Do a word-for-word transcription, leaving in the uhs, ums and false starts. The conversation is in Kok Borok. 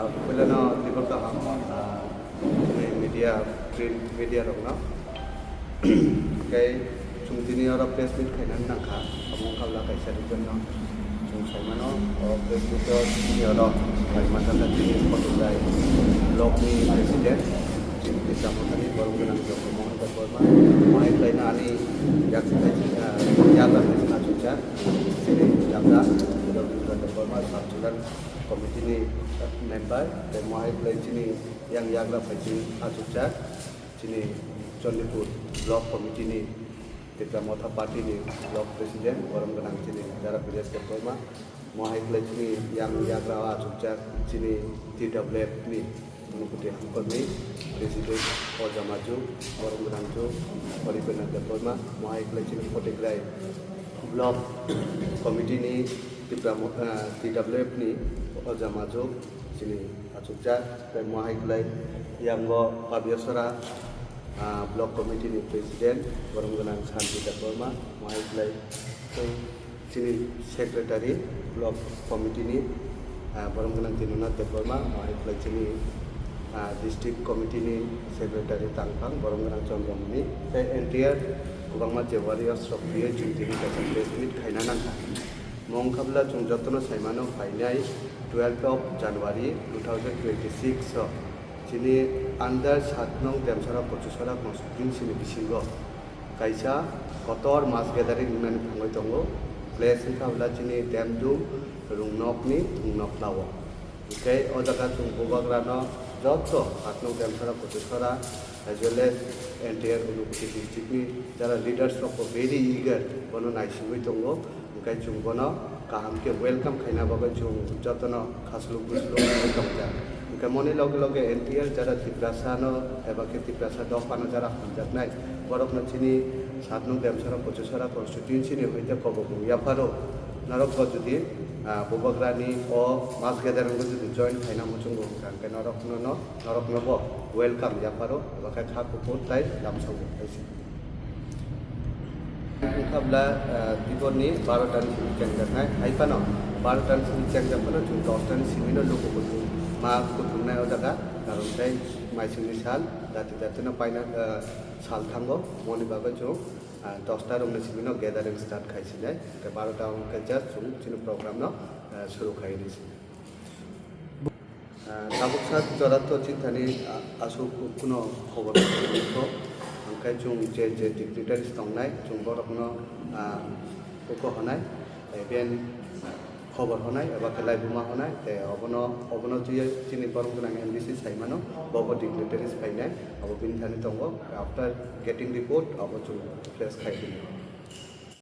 Puilano tibok kaham, ah, chini media, print media rokno. Tei chwng tini oro press meet khainani nangkha, omo wngkha bwla kaisa reason no chwng saimano, o press meet o tini oro khlaima thangkha chini Photoglai block ni president, chini Tikra Mothani borom gwnang Joko Mohan Debbarma, mohai khlaina ani yak, ah, yagra khaisina chucha, chini yagra Joko Mohan Debbarma, sub zonal committee ni member, tei mohai khlai chini yang yagra phai chini achukjak, chini Chandipur block committee ni Tipra Motha party ni block president, borom gwnang chini Dara Village Debbarma, mohai khlai chini yang yagra o achukjak chini T W F ni Unukoti Hamkorni president Oja Maju, borom gwnang chu Horipena Debbarma, mohai khlai chini Photoglai block committee ni Tipra Mo-, ah, T W F ni Oja Maju, chini achukjak, tei mohai khlai yango Pabiasora, ah, block committee ni president, borom gwnang Sanjita Debbarma, mohai khlai tei chini secretary, block committee ni, ah, borom gwnang Dinuna Debbarma, mohai khlai chini, ah, district committee ni secretary tangphang, borom gwnang Chandramani, tei entire kwbangma je warriors rok phiyoi chwng tini kaisa press meet khaina nangkha. Mong khabla chwng jotono saimano phainai twelfth of January two thousand twenty-six o chini under sat nong Demsara Kochusara constituency ni bisingo kaisa kotor mass gathering wngnani thangwi tongo. Place wngkha bwla chini Demdum Rungnokni Thungnokla o. Hwnkhe o jaga chwng bubagrano joto sat nong Demsara Kochusara as well as entire Unukoti district ni jara leaders rok bo very eager bono naisingwi tongo. Hwnkhe chwng bono kaham khe welcome khaina bagwi chwng jotono khasluk busluk wngwi tongjak. Hwnkhe moni loge loge entire jara Tiprasa no eba khe Tiprasa dopha no jara hamjaknai borok no chini sat nong Demsara Kochusara constituency ni hoite kobok yapharo norok bo jodi, ah, bubagrani o mass gathering o jodi join khaina muchungo hwnkha hwnkhe norok no, no, norok no bo welcome yapharo eba khe kha kuphur tai lamsao hai se. Wngkha bwla, ah, diborni barota ni simi chengjaknai. Hai phano barota ni simi chengjak phano chwng dosta ni simi no luku kuthung ma kuthungnai o jaga. Karon tei maisingni sal, jati jati no paina, ah, sal thango. Moni bagwi chwng, ah, dosta rokni simi no gathering start khai sinai. Tei barota wngkha just chwng chini program no, ah, suru khai rw sinai. Ah, tabuk sak jora to chini thani, ah, aswk kuno khobor tong, hwnkhe chwng je je dignitaries tongnai, chwng borokno, ah, uko hwnai, even khobor hwnai, eba khe laibuma hwnai, tei obono, obono twiwi chini borom gwnang M D C saimano, bobo dignitaries phainai, abo bini thani tongo. After getting report, abo chwng place khai phino.